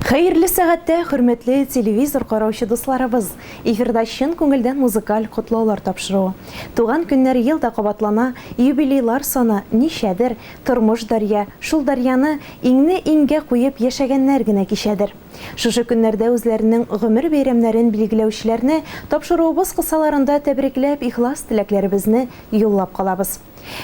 Хәерле сәгатьтә, хөрмәтле телевизор караучы дусларыбыз! Эфирда чын күңелдән музыкаль котлаулар тапшыруы. Туган көннәр ел да кабатлана, юбилейлар саны ничәдер, тормыш дәрья, шул дәрьяны иңне иңгә куеп яшәгәннәр генә кичәдер. Шушы көннәрдә үзләренең гомер бәйрәмнәрен билгеләүчеләрне тапшыруыбыз кысаларында тәбрикләп ихлас теләкләребезне юллап калабыз.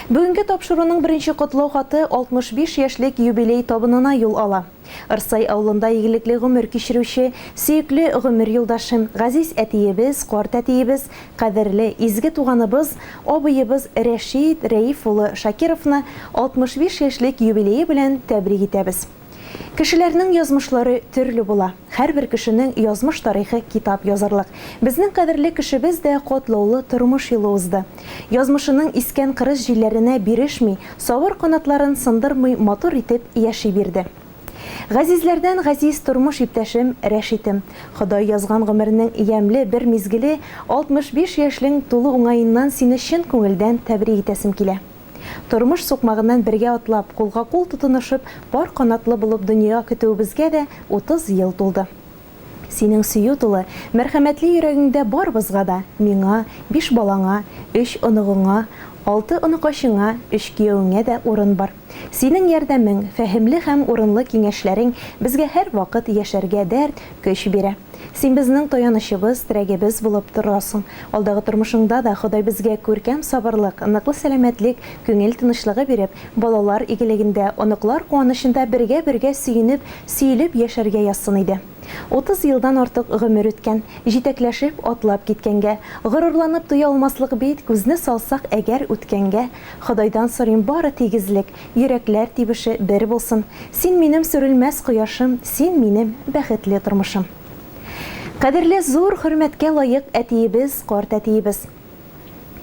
Бүгенге тапшыруның беренче котлау хаты 65 яшьлек юбилей табынына юл ала. Ырсай авылында игелекле гомер кичерүче, сөекле гомер юлдашым, газиз әтиебез, карт әтиебез, кадерле, изге туганыбыз, абыебыз Рәшит Рәиф улы Шакировны 65 яшьлек юбилее белән тәбрик итәбез. Кешеләрнең язмышлары төрле була. Һәрбер кешенең язмыш тарихы китап язарлык. Безнең кадерле кешебез дә катлаулы тормыш юлы узды. Язмышының искән кырыс җилләренә бирешми, сабыр канатларын сындырмый матур итеп яши бирде. Газизләрдән газиз тормыш иптәшем Рәшитем. Ходай язган гомернең ямьле бер мизгеле, 65 яшьлең тулу уңаеннан сине чын күңелдән тәбрик итәсем килә. Тормыш сукмагыннан бергә атлап, кулга-кул тотынышып, пар канатлы булып дөнья көтүебезгә дә 30 ел тулды. Синең сөю тулы, мәрхәмәтле йөрәгеңдә барыбызга да, миңа, биш балаңа, өч оныгыңа, алты оныкачыңа, өч кияүеңә дә урын бар. Синең ярдәмең, фәһемле һәм урынлы киңәшләрең безгә һәрвакыт яшәргә дәрт, көч бирә. Син безнең таянычыбыз, терәгебез булып торасың. Алдагы тормышыңда да Ходай безгә күркәм сабырлык, ныклы сәламәтлек, күңел тынычлыгы биреп, балалар игелегендә, оныклар куанычында бергә-бергә сөенеп, сөелеп яшәргә язсын иде. 30 елдан артык гомер үткән, җитәкләшеп атлап киткәнгә, горурланып туя алмаслык бит, күзне салсак әгәр үткәнгә, Ходайдан сорыйм бары тигезлек, Йөрәкләр тибеше бер булсын. Син минем сүрелмәс кояшым, Син минем бәхетле тормышым. Кадерле, зур хөрмәткә лаек әтиебез, карт әтиебез.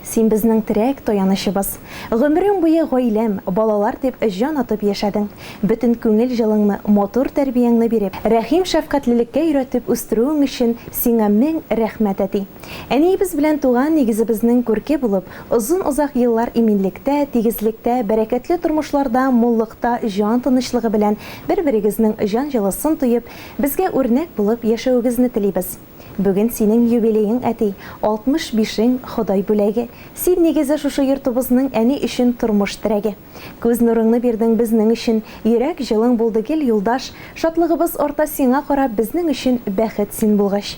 Син безнең терәк, таянычыбыз. Гомерең буе гаиләм, балалар дип җан атып яшәдең. Бөтен күңел җылыңны, матур тәрбияңне биреп, рәхим-шәфкатьлелеккә өйрәтеп үстерүең өчен сиңа мең рәхмәт, әти. Әниебез белән туган нигезебезнең күрке булып, озын-озак еллар иминлектә, тигезлектә, бәрәкәтле тормышларда, муллыкта, җан тынычлыгы белән бер-берегезнең җан җылысын тоеп, безгә үрнәк булып яшәвегезне телибез. Бүген синең юбилеең, әти, 65-ең, Ходай бүләге. Син нигезе шушы йортыбызның әни өчен тормыш терәге. Күз нурыңны бирдең безнең өчен, йөрәк җылың булды гел юлдаш, шатлыгыбыз арта сиңа карап, безнең өчен бәхет син булгач.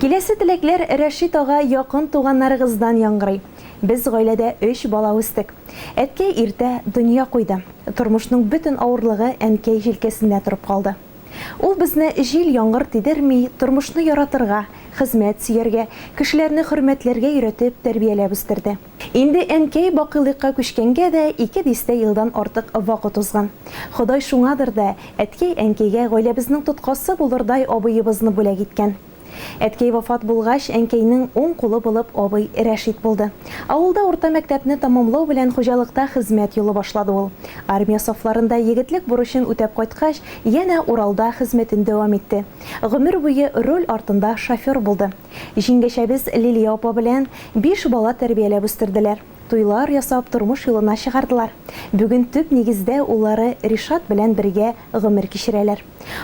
Киләсе теләкләр Рәшит ага якын туганнарыгыздан яңгырый. Без гаиләдә өч бала үстек. Әткәй иртә дөнья куйды. Тормышның бөтен авырлыгы әнкәй җилкәсендә торып калды. Ул безне җил-яңгыр тидерми, тормышны яратырга, хезмәт сөяргә, кешеләрне хөрмәтләргә өйрәтеп, тәрбияләп үстерде. Инде әнкәй бакыйлыкка күчкәнгә дә ике дистә елдан артык вакыт узган. Ходай шуңадыр да, әткәй-әнкәйгә гаиләбезнең тоткасы булырдай абыебызны бүләк иткән. Әткәй вафат булгач, әнкәйнең уң кулы булып абый Рәшит булды. Авылда урта мәктәпне тәмамлау белән хуҗалыкта хезмәт юлы башлады ул. Армия сафларында егетлек бурычын үтәп кайткач, янә Уралда хезмәтен дәвам итте. Гомер буе руль артында шофер булды. Җиңгәчәбез Лилия апа белән биш бала тәрбияләп үстерделәр. Туйлар ясап, тормыш юлына чыгардылар. Бүген төп нигездә уллары Ришат белән бергә гомер кичерәләр.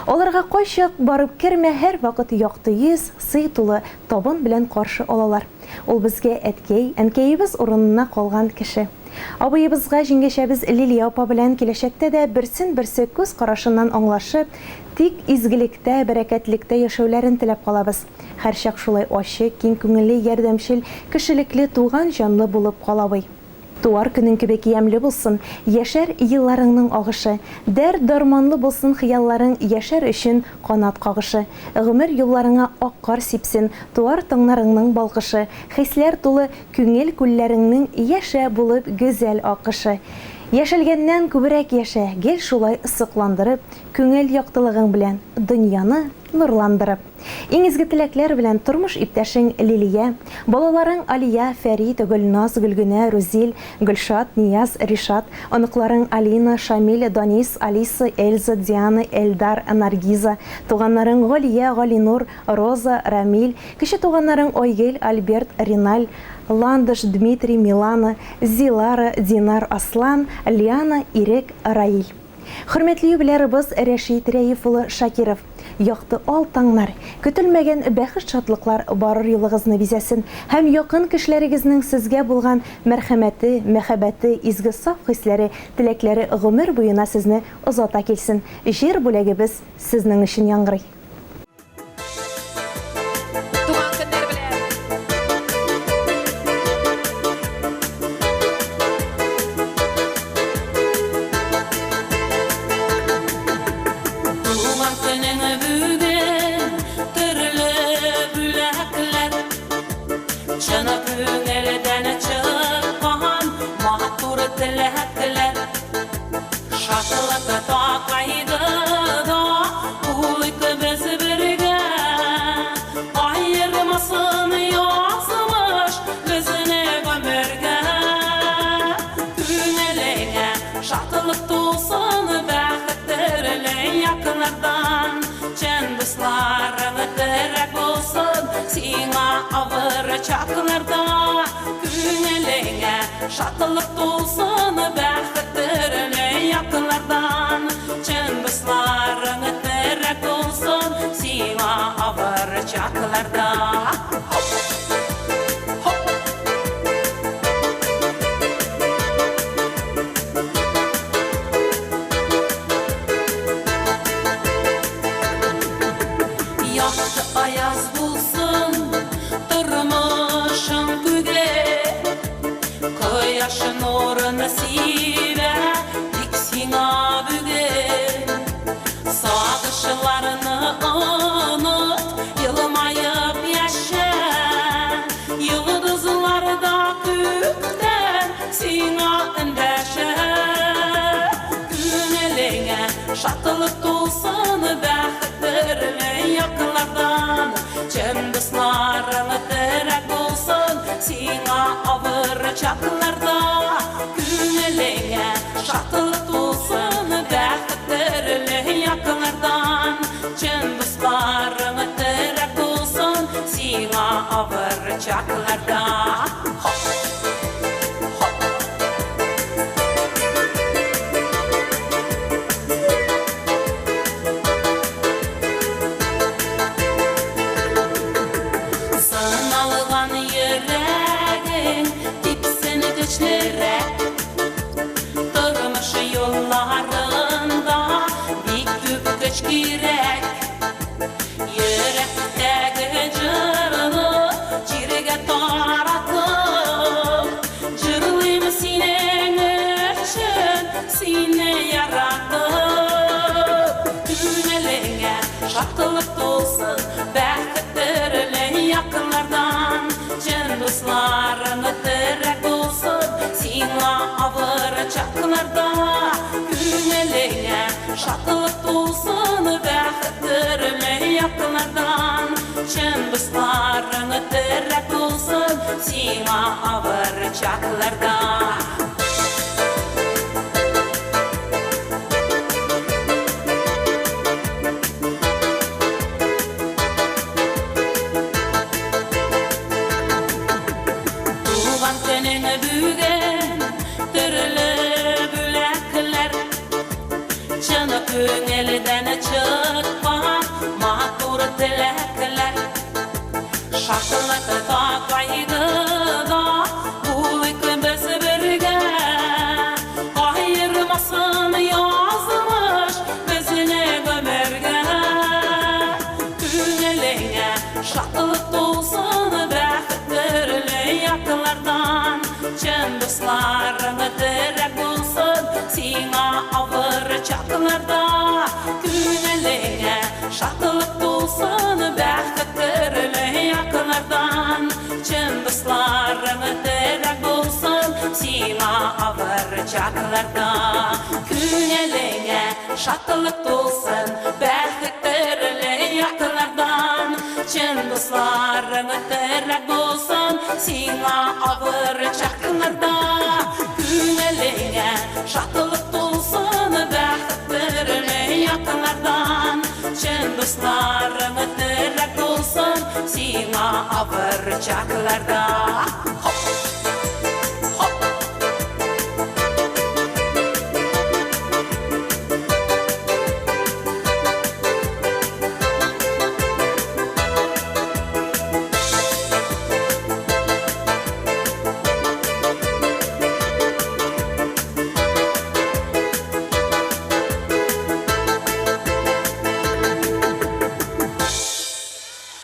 Аларга кайчак барып кермә, һәрвакыт якты йөз, сый тулы табын белән каршы алалар. Ул безгә әткәй, әнкәебез урынына калган кеше. Абыебызга җиңгәчәбез Лилия апа белән киләчәктә дә берсен-берсе күз карашыннан аңлашып, тик изгелектә, бәрәкәтлектә яшәүләрен теләп калабыз. Һәрчак шулай ачык, киң күңелле, ярдәмчел, кешелекле, туган җанлы булып кал, абый. Туар көнең кебек ямьле булсын, Яшәр елларыңның агышы. Дәрт-дарманлы булсын хыялларың, Яшәр өчен канат кагышы. Гомер юлларыңа ак кар сипсен, Туар таңнарыңның балкышы. Хисләр тулы күңел күлләреңнең Яшә булып гүзәл акышы. Яшәлгәннән күбрәк яшә, гел шулай сокландырып, Күңел яктылыгың белән дөньяны нурландырып. Иң изге теләкләр белән тормыш иптәшең Лилия, балаларың Алия, Фәрит, Гөлназ, Гөлгенә, Рүзил, Гөлшат, Нияз, Ришат, оныкларың Алина, Шамил, Данис, Алиса, Эльза, Диана, Эльдар, Наргиза, туганнарың Галия, Галинур, Роза, Рамил, кече туганнарың Айгөл, Альберт, Риналь, Ландыш, Дмитрий, Милана, Зилара, Динар, Аслан, Лиана, Ирек, Раил. Хөрмәтле юбилярыбыз Рәшит Рәиф улы Шакиров! Якты ал таңнар, көтелмәгән бәхет-шатлыклар барыр юлыгызны бизәсен һәм якын кешеләрегезнең сезгә булган мәрхәмәте, мәхәббәте, изге саф хисләре, теләкләре гомер буена сезне озата килсен. Җыр бүләгебез сезнең өчен яңгырый. Туган көннәр белән! Туган көнең бүген, төрле бүләкләр. Чын күңелдән чыккан матур теләкләр. Шатлык такайды да булыйк без бергә. Аермасын язмыш безне гомергә. Күңелеңә шатлык тулсын, бәхет төрле яклардан. Чын дусларың терәк булсын сиңа авыр чакларда. Күңелеңә шатлык тулсын, бәхет төрле яклардан. Чын дусларың терәк булсын сиңа авыр чакларда. Хоп! Хоп! Якты аяз булсын тормышың күге, Кояш нурын сибә тик сиңа бүген. Сагышларны оныт, елмаеп яшә, Йолдызлар да күктән сиңа эндәшә. Күңелеңә шатлык тулсын, бәхет төрле яклардан. Чын дусларың терәк булсын сиңа авыр чакларда. Күңелеңә шатлык тулсын, бәхет төрле яклардан. Чын дусларың терәк булсын сиңа авыр чакларда. Хоп! Хоп! Сыналган йөрәгең типсен көчлерәк. Тормыш юлларында бик күп көч кирәк. Йөрәктәге җырны җиргә таратып, җырлыйм синең өчен, сине яратып. Күңелеңә шатлык тулсын, бәхет төрле яклардан. Чын дусларың терәк булсын сиңа авыр чакларда. Күңелеңә шатлык тулсын, бәхет төрле яклардан. Чын дусларың терәк булсын сиңа авыр чакларда. Туган көнең бүген, төрле бүләкләр. Чын күңелдән чыккан матур теләкләр. Шатлык та кайгыда булыйк без бергә. Аермасын язмыш безне гомергә. Күңелеңә шатлык тулсын, бәхет төрле яклардан. Чын дусларың терәк булсын сиңа авыр чакларда. Күңелеңә шатлык тулсын, бәхет төрле яклардан. Чын дусларың терәк булсын сиңа авыр чакларда. Күңелеңә шатлык тулсын, бәхет төрле яклардан. Чын дусларың терәк булсын сиңа авыр чакларда. Күңелеңә шатлык тулсын, бәхет төрле яклардан. Чын дусларың терәк булсын сиңа авыр чакларда.